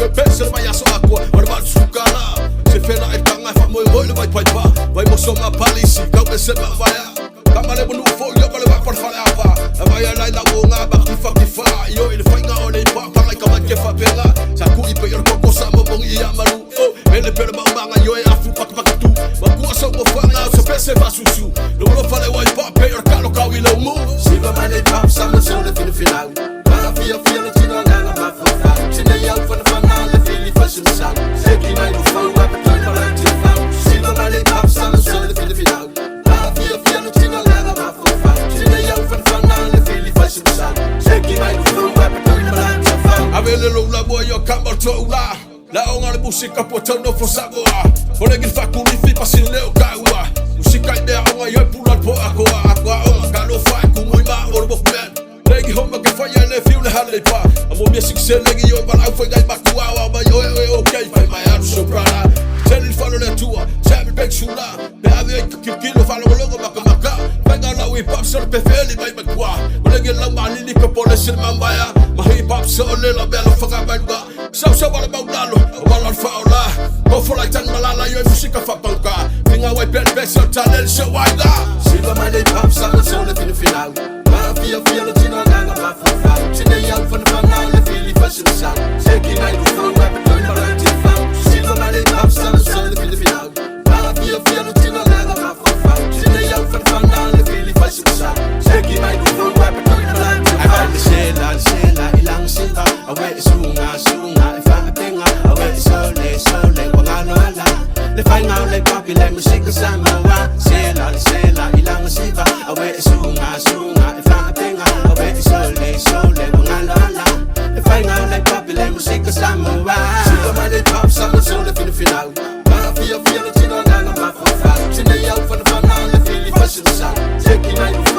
yo pe se mai aso akua o le mal sukala se fela e tanga fa mo mo le vai pai pa vai mo so ma palisi kau be se ma vai kama le bunu fo yo le vai por fale apa vai ala la wonga ba ki fa ki fa yo il fa nga ole pa pa ka ma ke fa pela sa ku i pe yo koko sa mo bongi ya malu o mele pele ma nga yo e afu pa pa tu ma ku so mo fa nga so pe se fa susu lo lo fa le wai pa pe yo kalo ka wi lo mu Siva mai le pap sa mo so le fili filau. Ma fia fia le tino nganga ma fa fa. Tine yau fa fa na le fili fa sim sa. Se ki mai no fa wa pa toi pa la ti fa. Siva mai le pap sa mo so le fili filau. Ma fia fia le tino nganga ma fa fa. Tine yau fa fa na le fili fa sim sa. Se ki mai no fa wa pa toi pa la ti fa. Avele lo la boy yo kamba to la La onga le musika po tau no fo sagoa Kore gi fa kuli fi pasin leo kaua Musika i mea onga yo pula po akoa Akoa onga ka lo fa ku mui ma o lo men Legi homa ke fa ya le fiu le hale pa Amo mia sik se legi yo bala au fa gai makua wa ma yo e okay fa mai aru soprana Tell il falo le tua Tell bek sula Pe ave ki kilo falo logo maka maka Fa ga la wi pap so pe feli mai makua Legi la ma ni ko pole sil mambaya Ma hip hop so le la bela fa ga ba Sau sau wala maulalo wala faola Ko fola tan malala yo musika fa panka Finga wai pel pe so talel so waiga Siva mai le pap sa mo so le fili filau. Ma fia fia le tino nganga ma fa fa. Tine yau fa fa na le fili fa sim sa. Se ki mai no fa wa pa toi pa la ti fa. Siva mai le pap sa mo so le fili filau. Ma fia fia le tino nganga ma fa fa. Tine yau fa fa na le fili fa sim sa. Se ki mai no fa wa pa toi pa la ti fa. Le sela le sela ilang siva. Awe sunga sunga e fa penga. Awe sole sole wa ngalo ala. Le fai ngau le papi le musika Samoa. Sela le sela ilang siva. Awe sunga sunga e fa penga. Awe sole sole wa ngalo ala. Le fai ngau le papi le musika Samoa. Siva mai le pap sa mo so le fili filau. Ma fia fia le tino nganga ma fa fa. Tine yau fa fa na le fili fa sim sa. Se ki mai no